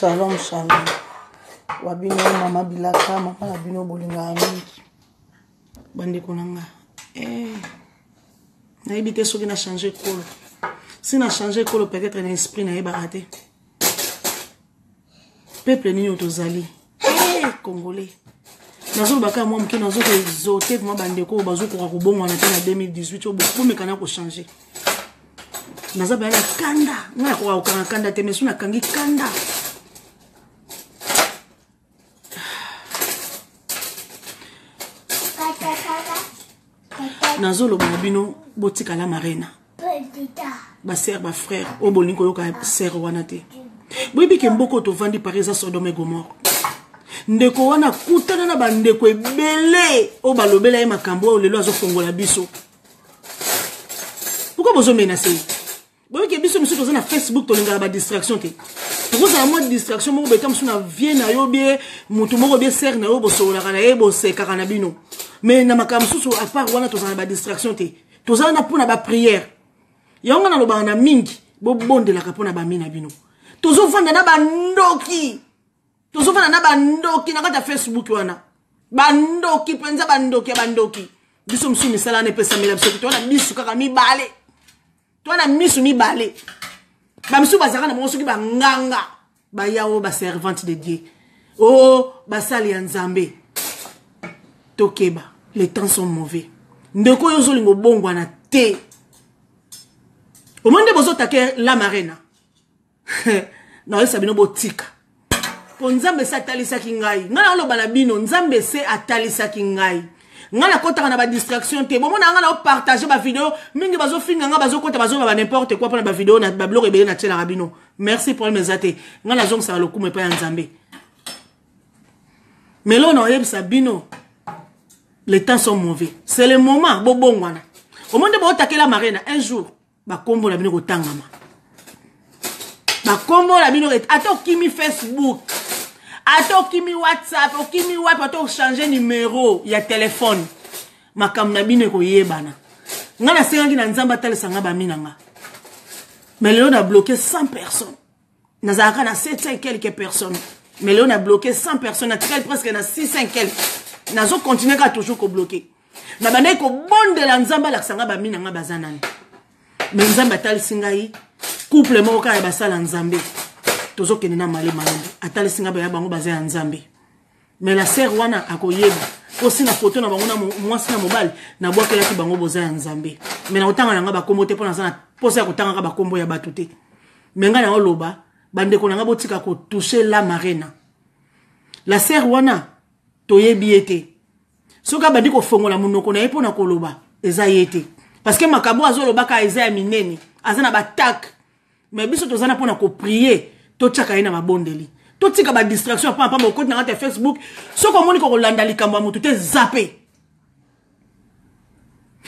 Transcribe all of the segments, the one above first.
Shalom shalom wa bino mama bilaka mama na bino bolingaka mingi bandeko na nga eh, nayebi te soki na change ekolo si na change ekolo peut-être na esprit nayebaka te peuple nini oyo tozali eh, congolais nazoloba kaka mwa moke nazokoexorte vraimen bandeko oyo bazokoka kobongwana te na 2018 oyo bomeka na kochange naza baya na kanda ngai nakoka kokanga kanda te mais so nakangi kanda nazoloba na bino botikala marena basere bafrère oyo bolingi koyoka sere wana te boyebi ke mboka oyo tovandi paris eza sodome et gomore ndeko wana akutana na bandeko ebele oyo balobela ye makambo oyo lelo azofongola biso pourkui bozomenase ye boyoki biso mosusu toza na facebook tolingaka badistraction te tokozala mwa distraction moko beta mosusu na vie na yo bie motu moko bie sere na yo bosololaka na ye bosekaka na bino mais na makambo mosusu apart wana tozala na badistraction te tozala na mpona baprière yango nga nalobaka na mingi bobondelaka mpona bami na bino tozovanda na bandoki tozovanda na bandoki na kati ya facebook wana bandoki mpenza bandoki ya bandoki biso mosusu misala wana epesamela biso towana misu kaka mibale towana misu mibale bamisusu bazalaka na bango soki banganga baya oyo baservante de dieu o oh, basali ya nzambe tokeba les temps sont mauvais ndeko oyo ozolinga obongwana te omoni nde bozotake la marena naoyesa bino botika mpo nzambe ese atalisaki ngai ngai naoloba na bino nzambe ese atalisaki ngai ngai nakotaka na badistraction te bomona ngai naopartage bavideo mingi bazofinga ngai bazokota bazoloba ba n'importe quoi mpona bavideo na babiloko ebele natielaka bino merci problème eza te ngai nazongisaka lokumu epai ya nzambe melo na oyebisa bino les temps sont mauvais c'est le moment bobongwana omoni nde bootakela marena un jour bakombo na bino kotangama bakombo na bino ata okimi facebook ata okimi whatsapp okimi wapi ata ochange numero ya telefone makambo na bino ekoyebana ngai nasengaki na nzambe atalisa ngai bami na nga mais lelo na bloke 100 personnes nazalaka na 700 et quelques personnes mais lelo na bloke 100 personnes natikali presque na 600 et quelques nazo continue kaka toujours kobloke nabandaki kobondela nzambe alakisa ngai bami na ngai baza nani me nzambe atalisi ngai couple moko kaka ya basala nzambe tozokende na male malembe atalisi ngai baya bango baza ya nzambe mais la sœur wana akoyeba osi na foto na bango na mwasi na mobali nabwakelaki bango boza ya nzambe me nakotanga na ngai bakombo te mpo naza na mposa ya kotangaka bakombo ya bato te me ngai naoloba bandeko na ngai botika kotouche la marena la sœur wana toyebi ye te soki abandi kofongola monoko na ye mpo na koloba eza ye te parce que makambo azolobaka eza ya minene aza na batake mais biso toza na mpona koprie totyaka ye na mabondeli totika badistraction ya pamba pamba okoti na kati ya facebook soki omoni kokolanda likambo ya motu te zape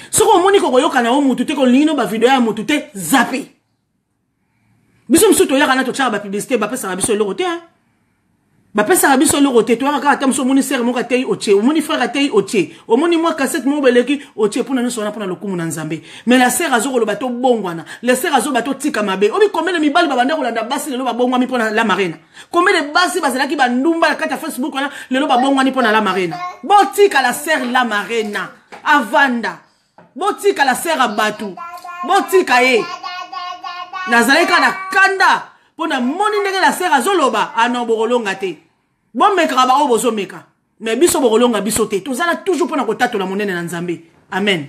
soki omoni kokoyoka na yo motu te kolingi no bavideo ya motu te zape biso mosusu toyaka na totyaka bapublicité bapesaka biso eloko te bapesaka biso eloko te toyaka kaka ata mosu omoni sere moko atei otie omoni frere atei otie omoni mwa kasete moko beleki otie mpona nyonso wana mpona lokumu na nzambe mais la sere azokoloba tobongwana la sere azoloba totika mabe obi combien de mibali babanda kolanda basi lelo babongwami mpona la marena combien de basi bazalaki bandumba na kati ya facebook wana lelo babongwani mpona la marena botika la sere la marena avanda botika la sere ya bato botika ye nazalaki kaka na kanda mpo namoni ndenge la sere azoloba ano ah bokolonga te bomekaka baoyo bozomeka me biso bokolonga biso te tozala toujours mpo na kotatola monene na nzambe amen.